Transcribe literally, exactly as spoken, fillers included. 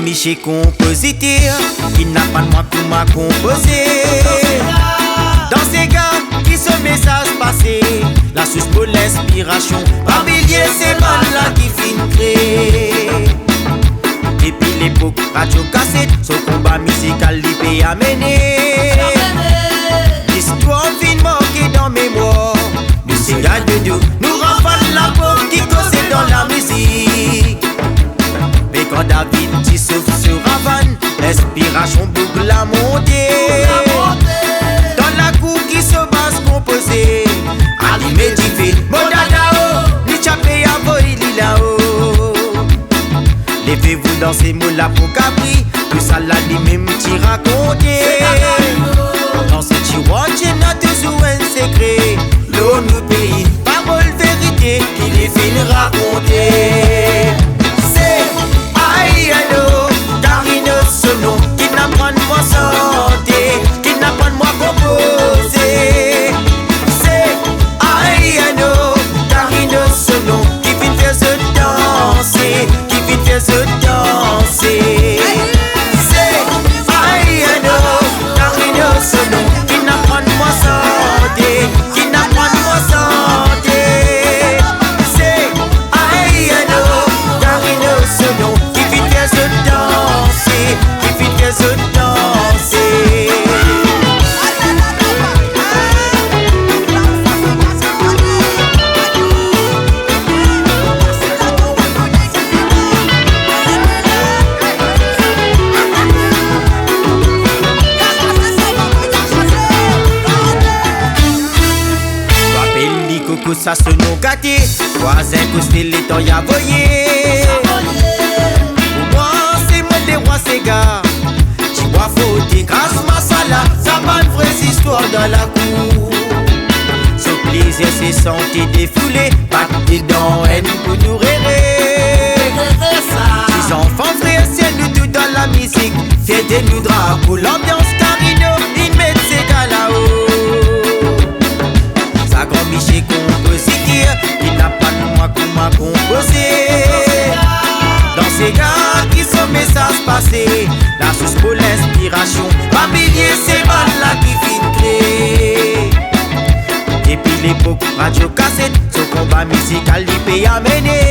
Misyé konpozitèr, ki aprann amwin koman konpozé. Dan séga, ki so mésaz pasé. La sous pou linspirasyon, pa oublié sé bann-la ki fine kréé. Dépi lépok radio kasèt, so konba mizikal li pé amené. Listwar fine marké dan mémwar. Nou sé gard doudou, nou ravann la po ki kozé dan la mizik. Mé kan David ti souf si ravann, linspirasyon boug la monté. Dan lakour ki so baz konpozé, alimé difé, mo dada o, ni tjapé avoy li la o. Lévé vou dansé, mo la pou kapri, tousala li minm ti rakonté. Dan sé tiwar, néna touzour in sékré. Lo nou péi, parol vérité, ki li fine rakonté. Sé Ayano, Karino so non, ki aprann amwin shanté, ki aprann amwin konpozé. Sé Ayano, Karino so non, ki fine fé zot dansé, ki fine fé zot dansé. Sé Ayano, Karino so non, ki aprann amwin shanté, ki aprann amwin shanté. Sé Ayano, Karino so non, ki fine fé zot dansé, ki fine fé zot dansé. Rapèl li koko sa so non gaté. Vwazin kosté létan i avoyé. Pou mwin sé mwin lé rwa séga. Tiwa foté gras masala, sa bann vré zistwar dan lakour. So plézir sé santé défoulé, bat dé dan, inn pou nou réré. Ti zanfan fré, sé nou tout dan la mizik. Fièrté nou drapo, lanbyans Karino, i mèt séga la o. Sa gran misyé konpozitèr, ki aprann amwin koman konpozé. Dan séga, ki so mésaz pasé. La sous pou linspirasyon, pa oublié sé bann-la ki fine kréé. Dépi lépok radio kasèt, so konba mizikal li pé amené.